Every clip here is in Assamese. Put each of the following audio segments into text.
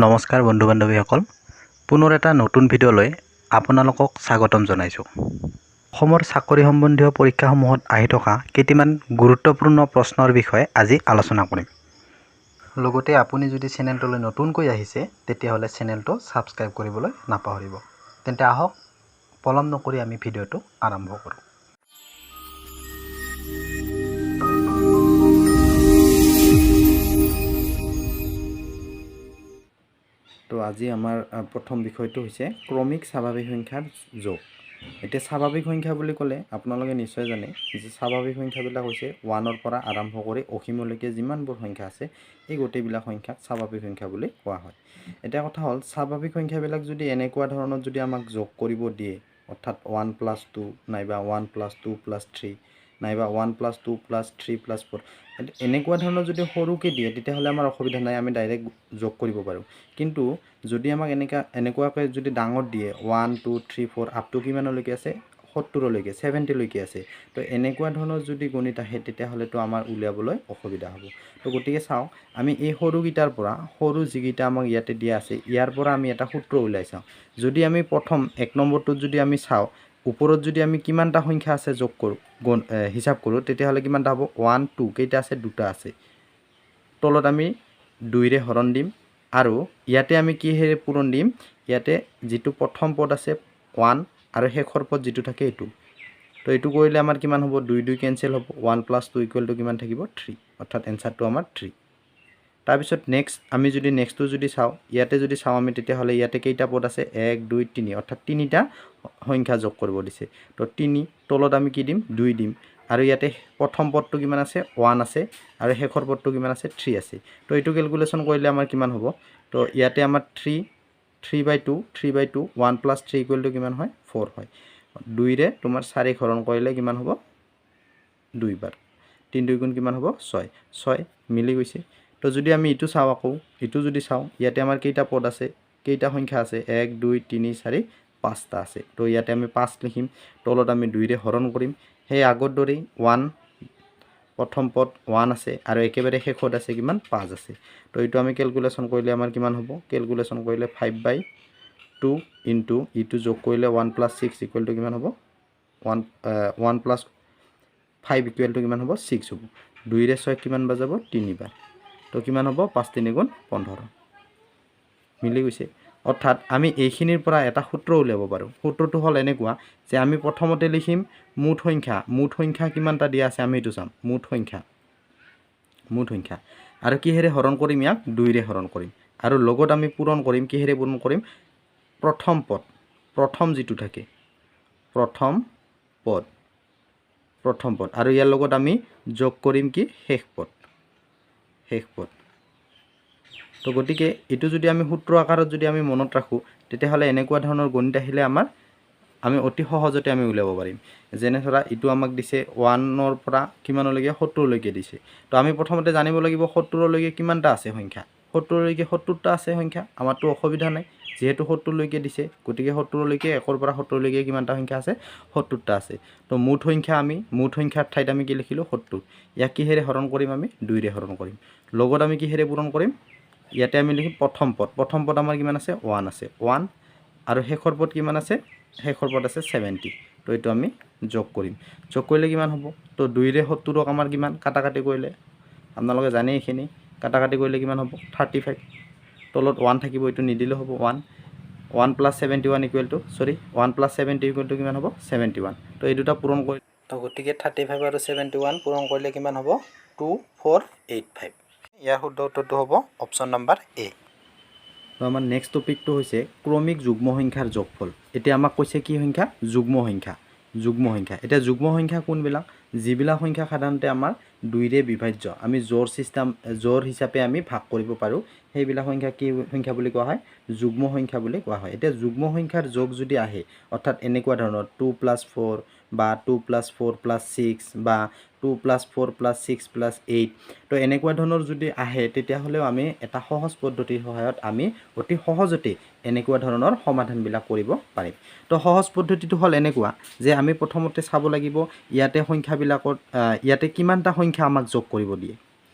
নমস্কাৰ বন্ধু বান্ধৱীসকল, পুনৰ এটা নতুন ভিডিঅ'লৈ আপোনালোকক স্বাগতম জনাইছোঁ। অসমৰ চাকৰি সম্বন্ধীয় পৰীক্ষাসমূহত আহি থকা কেইটিমান গুৰুত্বপূৰ্ণ প্ৰশ্নৰ বিষয়ে আজি আলোচনা কৰিম। লগতে আপুনি যদি চেনেলটোলৈ নতুনকৈ আহিছে, তেতিয়াহ'লে চেনেলটো ছাবস্ক্ৰাইব কৰিবলৈ নাপাহৰিব। তেন্তে আহক, পলম নকৰি আমি ভিডিঅ'টো আৰম্ভ কৰোঁ। তো আজি আমাৰ প্ৰথম বিষয়টো হৈছে ক্ৰমিক স্বাভাৱিক সংখ্যাৰ যোগ। এতিয়া স্বাভাৱিক সংখ্যা বুলি ক'লে আপোনালোকে নিশ্চয় জানে যে স্বাভাৱিক সংখ্যাবিলাক হৈছে ওৱানৰ পৰা আৰম্ভ কৰি অসীমলৈকে যিমানবোৰ সংখ্যা আছে, এই গোটেইবিলাক সংখ্যাক স্বাভাৱিক সংখ্যা বুলি কোৱা হয়। এতিয়া কথা হ'ল, স্বাভাৱিক সংখ্যাবিলাক যদি এনেকুৱা ধৰণত যদি আমাক যোগ কৰিব দিয়ে, অৰ্থাৎ ওৱান প্লাছ টু নাইবা one plus two plus three নাইবা one plus two plus three plus four, এনেকুৱা ধৰণৰ যদি সৰুকৈ দিয়ে, তেতিয়াহ'লে আমাৰ অসুবিধা নাই, আমি ডাইৰেক্ট যোগ কৰিব পাৰোঁ। কিন্তু যদি আমাক এনেকুৱাকৈ যদি ডাঙৰ দিয়ে, one two three four up to কিমানলৈকে আছে, 70লৈকে, 70লৈকে আছে, তো এনেকুৱা ধৰণৰ যদি গণিত আহে, তেতিয়াহ'লেতো আমাৰ উলিয়াবলৈ অসুবিধা হ'ব। তো গতিকে চাওঁ, আমি এই সৰুকেইটাৰ পৰা, সৰু যিকেইটা আমাক ইয়াতে দিয়া আছে, ইয়াৰ পৰা আমি এটা সূত্ৰ উলিয়াই চাওঁ। যদি আমি প্ৰথম এক নম্বৰটোত যদি আমি চাওঁ, ওপৰত যদি আমি কিমানটা সংখ্যা আছে যোগ কৰোঁ, হিচাপ কৰোঁ, তেতিয়াহ'লে কিমানটা হ'ব? ওৱান টু, কেইটা আছে? দুটা আছে। তলত আমি দুইৰে হৰণ দিম আৰু ইয়াতে আমি কিহেৰে পূৰণ দিম? ইয়াতে যিটো প্ৰথম পদ আছে ওৱান আৰু শেষৰ পদ যিটো থাকে এইটো। তো এইটো কৰিলে আমাৰ কিমান হ'ব? দুই দুই কেঞ্চেল হ'ব, one plus two equal to কিমান থাকিব? থ্ৰী। অৰ্থাৎ এনচাৰটো আমাৰ থ্ৰী। তাৰপিছত নেক্সট আমি যদি নেক্সটটো যদি চাওঁ, ইয়াতে যদি চাওঁ আমি, তেতিয়াহ'লে ইয়াতে কেইটা পদ আছে? এক, দুই, তিনি, অৰ্থাৎ তিনিটা সংখ্যা যোগ কৰিব দিছে। তো তিনি, তলত আমি কি দিম? দুই দিম। আৰু ইয়াতে প্ৰথম পদটো কিমান আছে? ওৱান আছে। আৰু শেষৰ পদটো কিমান আছে? থ্ৰী আছে। তো এইটো কেলকুলেশ্যন কৰিলে আমাৰ কিমান হ'ব? তো ইয়াতে আমাৰ three, three by two, three by two, one plus three equal to কিমান হয়? ফ'ৰ হয়। দুইৰে তোমাৰ চাৰি হৰণ কৰিলে কিমান হ'ব? দুইবাৰ। তিনি দুই গুণ কিমান হ'ব? ছয়। ছয় মিলি গৈছে। তো যদি আমি ইটো চাওঁ, আকৌ ইটো যদি চাওঁ, ইয়াতে আমাৰ কেইটা পদ আছে, কেইটা সংখ্যা আছে? এক, দুই, তিনি, চাৰি, পাঁচটা আছে। তো ইয়াতে আমি পাঁচ লিখিম, তলত আমি দুইৰে হৰণ কৰিম। সেই আগৰ দৰেই ওৱান, প্ৰথম পদ ওৱান আছে আৰু একেবাৰে শেষত আছে কিমান? পাঁচ আছে। তো এইটো আমি কেলকুলেশ্যন কৰিলে আমাৰ কিমান হ'ব? কেলকুলেশ্যন কৰিলে ফাইভ বাই টু ইনটু ইটো যোগ কৰিলে one plus six equal to কিমান হ'ব? One, one plus five equal to কিমান হ'ব? ছিক্স হ'ব। দুইৰে ছয় কিমান বাৰ যাব? তিনিবাৰ। তো কিমান হ'ব? পাঁচ তিনি গুণ 15। মিলি গৈছে। অৰ্থাৎ আমি এইখিনিৰ পৰা এটা সূত্ৰ উলিয়াব পাৰোঁ। সূত্ৰটো হ'ল এনেকুৱা যে আমি প্ৰথমতে লিখিম মুঠ সংখ্যা। মুঠ সংখ্যা কিমানটা দিয়া আছে আমি এইটো চাম। মুঠ সংখ্যা, মুঠ সংখ্যা আৰু কিহেৰে হৰণ কৰিম ইয়াক? দুইৰে হৰণ কৰিম। আৰু লগত আমি পূৰণ কৰিম, কিহেৰে পূৰণ কৰিম? প্ৰথম পদ, প্ৰথম যিটো থাকে, প্ৰথম পদ, প্ৰথম পদ আৰু ইয়াৰ লগত আমি যোগ কৰিম কি? শেষ পদ, শেষ পদ। তো গতিকে এইটো যদি আমি সূত্ৰ আকাৰত যদি আমি মনত ৰাখোঁ, তেতিয়াহ'লে এনেকুৱা ধৰণৰ গণিত আহিলে আমি অতি সহজতে আমি উলিয়াব পাৰিম। যেনে ধৰা, এইটো আমাক দিছে ওৱানৰ পৰা কিমানলৈকে? 70লৈকে দিছে। তো আমি প্ৰথমতে জানিব লাগিব 70লৈকে কিমানটা আছে সংখ্যা। 70লৈকে 70টা আছে সংখ্যা। আমাৰতো অসুবিধা নাই, যিহেতু 70লৈকে দিছে। গতিকে 70লৈকে, একৰ পৰা 70লৈকে কিমানটা সংখ্যা আছে? 70টা আছে। তো মুঠ সংখ্যা, আমি মুঠ সংখ্যাৰ ঠাইত আমি কি লিখিলোঁ? 70। ইয়াক কিহেৰে হৰণ কৰিম? আমি দুইৰে হৰণ কৰিম। লগত আমি কিহেৰে পূৰণ কৰিম? ইয়াতে আমি লিখিম প্ৰথম পদ। প্ৰথম পদ আমাৰ কিমান আছে? ওৱান আছে, ওৱান। আৰু শেষৰ পদ কিমান আছে? শেষৰ পদ আছে 70। তো এইটো আমি যোগ কৰিম। যোগ কৰিলে কিমান হ'ব? তো দুইৰে 70ক আমাৰ কিমান কাটা কাটি কৰিলে, আপোনালোকে জানেই এইখিনি, কাটা কাটি কৰিলে কিমান হ'ব? 35। তলত ওৱান থাকিব, এইটো নিদিলেও হ'ব। One, one plus 71 equal to, sorry, one plus 70 equal to কিমান হ'ব? 71। তো এই দুটা পূৰণ কৰি, তো গতিকে 35 আৰু 71 পূৰণ কৰিলে কিমান হ'ব? 2485। ইয়াৰ শুদ্ধ উত্তৰটো হ'ব অপশ্যন নাম্বাৰ এ। তো আমাৰ নেক্সট টপিকটো হৈছে ক্ৰমিক যুগ্ম সংখ্যাৰ যোগফল। এতিয়া আমাক কৈছে কি সংখ্যা? যুগ্ম সংখ্যা, যুগ্ম সংখ্যা। এতিয়া যুগ্ম সংখ্যা কোনবিলাক? যিবিলাক সংখ্যা সাধাৰণতে আমাৰ দুইৰে বিভাজ্য, আমি জোৰ চিষ্টেম, জোৰ হিচাপে আমি ভাগ কৰিব পাৰোঁ, সেইবিলাক সংখ্যা কি সংখ্যা বুলি কোৱা হয়? যুগ্ম সংখ্যা বুলি কোৱা হয়। এতিয়া যুগ্ম সংখ্যাৰ যোগ যদি আহে, অৰ্থাৎ এনেকুৱা ধৰণৰ টু প্লাছ ফ'ৰ বা two plus four plus six বা two plus four plus six plus eight, তো এনেকুৱা ধৰণৰ যদি আহে, তেতিয়াহ'লেও আমি এটা সহজ পদ্ধতিৰ সহায়ত আমি অতি সহজতে এনেকুৱা ধৰণৰ সমাধানবিলাক কৰিব পাৰিম। তো সহজ পদ্ধতিটো হ'ল এনেকুৱা যে আমি প্ৰথমতে চাব লাগিব ইয়াতে সংখ্যাবিলাকত ইয়াতে কিমানটা সংখ্যা আমাক যোগ কৰিব দিয়ে।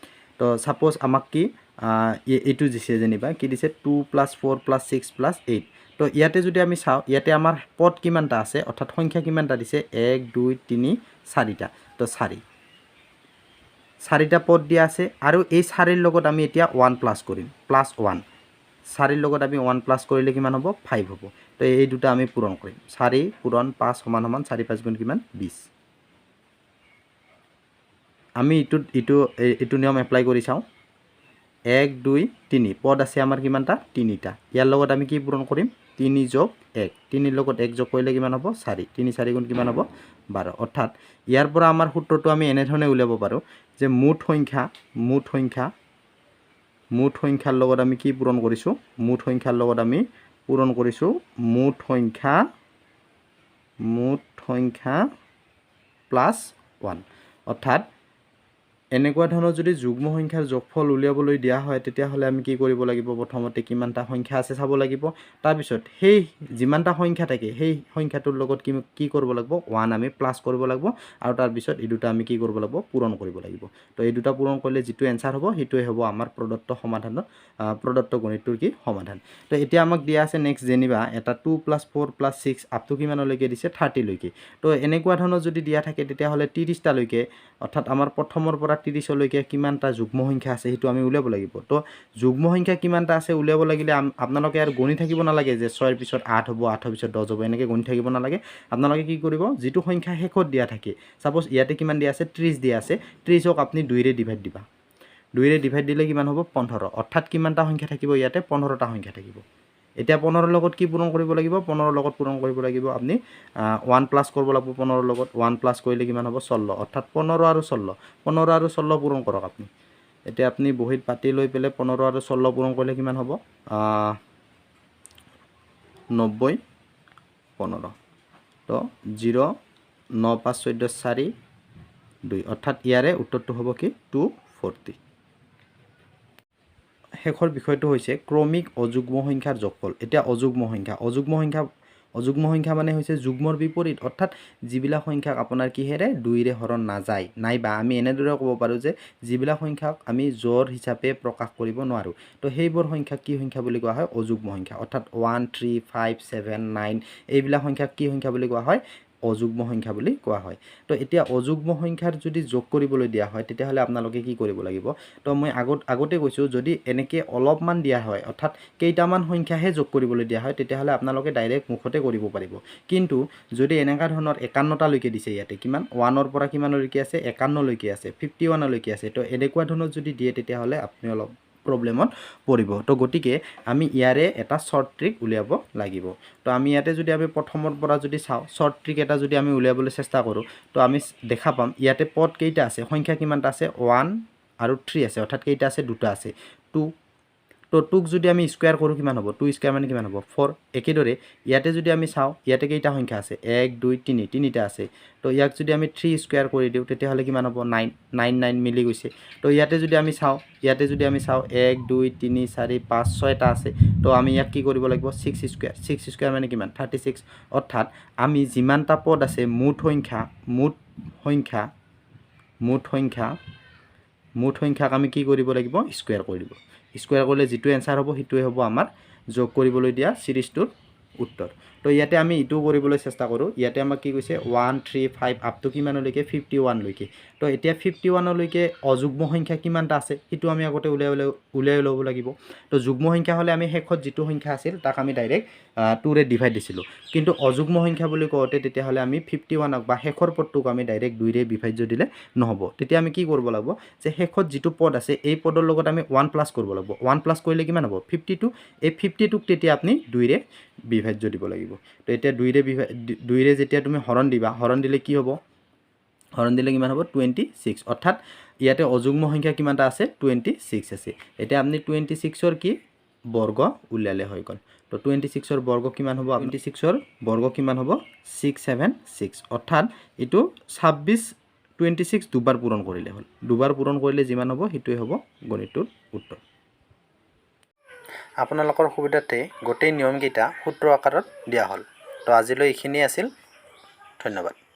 তো ছাপ'জ আমাক কি এইটো দিছে যেনিবা, কি দিছে? 2 plus 4 plus 6 plus 8। তো ইয়াতে যদি আমি চাওঁ, ইয়াতে আমাৰ পদ কিমানটা আছে, অৰ্থাৎ সংখ্যা কিমানটা দিছে? এক, দুই, তিনি, চাৰিটা। তো চাৰিটা পদ দিয়া আছে আৰু এই চাৰিৰ লগত আমি এতিয়া ওৱান প্লাছ কৰিম, প্লাছ ওৱান। চাৰিৰ লগত আমি ওৱান প্লাছ কৰিলে কিমান হ'ব? ফাইভ হ'ব। তো এই দুটা আমি পূৰণ কৰিম। 4 পূৰণ 5 সমান সমান 4 5 গুণ কিমান? 20। আমি ইটোত এইটো নিয়ম এপ্লাই কৰি চাওঁ। এক, দুই, তিনি, পদ আছে আমাৰ কিমানটা? তিনিটা। ইয়াৰ লগত আমি কি পূৰণ কৰিম? 3 যোগ 1। তিনিৰ লগত এক যোগ কৰিলে কিমান হ'ব? চাৰি। তিনি চাৰি গুণ কিমান হ'ব? 12। অৰ্থাৎ ইয়াৰ পৰা আমাৰ সূত্ৰটো আমি এনেধৰণে উলিয়াব পাৰোঁ যে মুঠ সংখ্যাৰ লগত আমি কি পূৰণ কৰিছোঁ? মুঠ সংখ্যাৰ লগত আমি পূৰণ কৰিছোঁ মুঠ সংখ্যা প্লাছ ওৱান। অৰ্থাৎ এনেকুৱা ধৰণৰ যদি যুগ্ম সংখ্যাৰ যোগফল উলিয়াবলৈ দিয়া হয়, তেতিয়াহ'লে আমি কি কৰিব লাগিব? প্ৰথমতে কিমানটা সংখ্যা আছে চাব লাগিব। তাৰপিছত সেই যিমানটা সংখ্যা থাকে, সেই সংখ্যাটোৰ লগত কি কি কৰিব লাগিব? ওৱান আমি প্লাছ কৰিব লাগিব আৰু তাৰপিছত এই দুটা আমি কি কৰিব লাগিব? পূৰণ কৰিব লাগিব। তো এই দুটা পূৰণ কৰিলে যিটো এনচাৰ হ'ব, সেইটোৱে হ'ব আমাৰ প্ৰদত্ত সমাধানত প্ৰদত্ত গণিতটোৰ কি সমাধান। তো এতিয়া আমাক দিয়া আছে নেক্সট যেনিবা এটা 2 plus 4 plus 6 up to কিমানলৈকে দিছে? 30লৈকে। তো এনেকুৱা ধৰণৰ যদি দিয়া থাকে, তেতিয়াহ'লে 30টালৈকে, অৰ্থাৎ আমাৰ প্ৰথমৰ পৰা 30লৈকে কিমানটা যুগ্ম সংখ্যা আছে, সেইটো আমি উলিয়াব লাগিব। তো যুগ্ম সংখ্যা কিমানটা আছে উলিয়াব লাগিলে আপোনালোকে আৰু গণি থাকিব নালাগে যে 6ৰ পিছত 8 হ'ব, 8ৰ পিছত 10 হ'ব, এনেকৈ গণি থাকিব নালাগে। আপোনালোকে কি কৰিব? যিটো সংখ্যা শেষত দিয়া থাকে, ছাপ'জ ইয়াতে কিমান দিয়া আছে? 30 দিয়া আছে। 30ক আপুনি দুইৰে ডিভাইড দিবা। দুইৰে ডিভাইড দিলে কিমান হ'ব? 15। অৰ্থাৎ কিমানটা সংখ্যা থাকিব ইয়াতে? 15টা সংখ্যা থাকিব। এতিয়া 15ৰ লগত কি পূৰণ কৰিব লাগিব? 15ৰ লগত পূৰণ কৰিব লাগিব আপুনি ওৱান প্লাছ কৰিব লাগিব। 15ৰ লগত ওৱান প্লাছ কৰিলে কিমান হ'ব? 16। অৰ্থাৎ 15 আৰু 16, 15 আৰু 16 পূৰণ কৰক আপুনি। এতিয়া আপুনি বহীত পাতি লৈ পেলাই 15 আৰু 16 পূৰণ কৰিলে কিমান হ'ব? 90, 15। তো জিৰ', ন পাঁচ 14, চাৰি দুই। অৰ্থাৎ ইয়াৰে উত্তৰটো হ'ব কি? 240। শেষৰ বিষয়টো হৈছে ক্ৰমিক অযুগ্ম সংখ্যাৰ যোগফল। এতিয়া অযুগ্ম সংখ্যা মানে হৈছে যুগ্মৰ বিপৰীত, অৰ্থাৎ যিবিলাক সংখ্যাক আপোনাৰ কিহেৰে? দুইৰে হৰণ নাযায়, নাইবা আমি এনেদৰে ক'ব পাৰোঁ যে যিবিলাক সংখ্যাক আমি জোৰ হিচাপে প্ৰকাশ কৰিব নোৱাৰোঁ, তো সেইবোৰ সংখ্যাক কি সংখ্যা বুলি কোৱা হয়? অযুগ্ম সংখ্যা। অৰ্থাৎ 1, 3, 5, 7, 9, এইবিলাক সংখ্যাক কি সংখ্যা বুলি কোৱা হয়? অযুগ্ম সংখ্যা বুলি কোৱা হয়। তো এতিয়া অযুগ্ম সংখ্যাৰ যদি যোগ কৰিবলৈ দিয়া হয়, তেতিয়াহ'লে আপোনালোকে কি কৰিব লাগিব? তো মই আগতে কৈছোঁ, যদি এনেকৈ অলপমান দিয়া হয়, অৰ্থাৎ কেইটামান সংখ্যাহে যোগ কৰিবলৈ দিয়া হয়, তেতিয়াহ'লে আপোনালোকে ডাইৰেক্ট মুখতে কৰিব পাৰিব। কিন্তু যদি এনেকুৱা ধৰণৰ 51টালৈকে দিছে, ইয়াতে কিমান? ওৱানৰ পৰা কিমানলৈকে আছে? 51লৈকে আছে, 51লৈকে আছে। তো এনেকুৱা ধৰণৰ যদি দিয়ে, তেতিয়াহ'লে আপুনি অলপ প্ৰব্লেমত পৰিব। তো গতিকে আমি ইয়াৰে এটা শ্বৰ্ট ট্ৰিক উলিয়াব লাগিব। তো আমি ইয়াতে যদি আমি প্ৰথমৰ পৰা যদি চাওঁ, শ্বৰ্ট ট্ৰিক এটা যদি আমি উলিয়াবলৈ চেষ্টা কৰোঁ, তো আমি দেখা পাম ইয়াতে পদ কেইটা আছে, সংখ্যা কিমানটা আছে? ওৱান আৰু থ্ৰী আছে। অৰ্থাৎ কেইটা আছে? দুটা আছে, টু। তো টুক যদি আমি স্কুৱেৰ কৰোঁ কিমান হ'ব? টু স্কুৱেৰ মানে কিমান হ'ব? ফ'ৰ। একেদৰে ইয়াতে যদি আমি চাওঁ, ইয়াতে কেইটা সংখ্যা আছে? এক, দুই, তিনি, তিনিটা আছে। তো ইয়াক যদি আমি থ্ৰী স্কুৱেৰ কৰি দিওঁ, তেতিয়াহ'লে কিমান হ'ব? নাইন। নাইন নাইন মিলি গৈছে। তো ইয়াতে যদি আমি চাওঁ, এক, দুই, তিনি, চাৰি, পাঁচ, ছয়টা আছে। তো আমি ইয়াক কি কৰিব লাগিব? Six square. Six square মানে কিমান? 36। অৰ্থাৎ আমি যিমানটা পদ আছে, মুঠ সংখ্যাক আমি কি কৰিব লাগিব? স্কুৱেৰ কৰি দিব। স্কুৱেৰ কৰিলে যিটো এনচাৰ হ'ব, সেইটোৱে হ'ব আমাৰ যোগ কৰিবলৈ দিয়া চিৰিজটোৰ উত্তৰ। তো ইয়াতে আমি ইটোও কৰিবলৈ চেষ্টা কৰোঁ। ইয়াতে আমাক কি কৈছে? 1, 3, 5 আপ টু কিমানলৈকে? 51লৈকে। তো এতিয়া 51লৈকে অযুগ্ম সংখ্যা কিমানটা আছে, সেইটো আমি আগতে উলিয়াই ল'ব লাগিব। তো যুগ্ম সংখ্যা হ'লে আমি শেষত যিটো সংখ্যা আছিল, তাক আমি ডাইৰেক্ট টুৰে ডিভাইড দিছিলোঁ। কিন্তু অযুগ্ম সংখ্যা বুলি কওঁতে তেতিয়াহ'লে আমি 51ক বা শেষৰ পদটোক আমি ডাইৰেক্ট দুইৰে বিভাজ্য দিলে নহ'ব। তেতিয়া আমি কি কৰিব লাগিব যে শেষত যিটো পদ আছে, এই পদৰ লগত আমি ওৱান প্লাছ কৰিব লাগিব। ওৱান প্লাছ কৰিলে কিমান হ'ব? 52। এই 52ক তেতিয়া আপুনি দুইৰে বিভাজ্য দিব লাগিব। তো এতিয়া দুইৰে যেতিয়া তুমি হৰণ দিবা, হৰণ দিলে কি হ'ব? হৰণ দিলে কিমান হ'ব? 26। অৰ্থাৎ ইয়াতে অযুগ্ম সংখ্যা কিমানটা আছে? 26 আছে। এতিয়া আপুনি 26ৰ কি বৰ্গ উলিয়ালে হৈ গ'ল। তো 26ৰ বৰ্গ কিমান হ'ব? 26ৰ বৰ্গ কিমান হ'ব? 676। অৰ্থাৎ এইটো 26, 26 দুবাৰ পূৰণ কৰিলে হ'ল। দুবাৰ পূৰণ কৰিলে যিমান হ'ব, সেইটোৱে হ'ব গণিতটোৰ উত্তৰ। আপোনালোকৰ সুবিধাৰ্থে গোটেই নিয়মকেইটা সূত্ৰ আকাৰত দিয়া হ'ল। তো আজিলৈ এইখিনিয়ে আছিল। ধন্যবাদ।